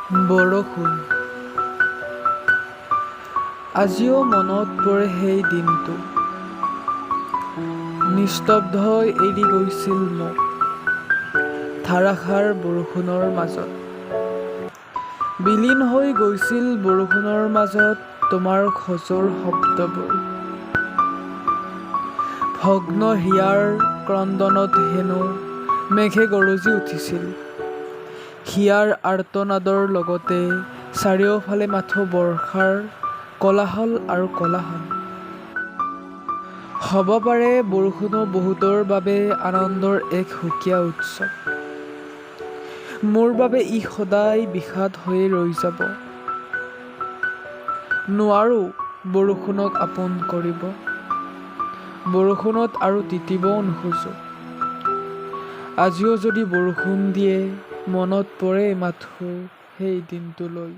বৰষুণ। আজিও মনত পৰে সেই দিনটো। নিস্তব্ধই এৰি গৈছিল মোক ধাৰাসাৰ বৰষুণৰ মাজত। বিলীন হৈ গৈছিল বৰষুণৰ মাজত তোমাৰ খোজৰ শব্দবোৰ। ভগ্ন হিয়াৰ ক্ৰন্দনত হেনো মেঘে গৰজি উঠিছিল। হিয়াৰ আৰ্তনাদৰ লগতে চাৰিওফালে মাথোঁ বৰ্ষাৰ কোলাহল আৰু কোলাহল। হ'ব পাৰে বৰষুণো বহুতৰ বাবে আনন্দৰ এক সুকীয়া উৎসৱ। মোৰ বাবে ই সদায় বিষাদ হৈয়ে ৰৈ যাব। নোৱাৰোঁ বৰষুণক আপোন কৰিব। বৰষুণত আৰু তিতিবও নোখোজোঁ। আজিও যদি বৰষুণ দিয়ে, মনত পৰে মাথোঁ সেই দিনটোলৈ।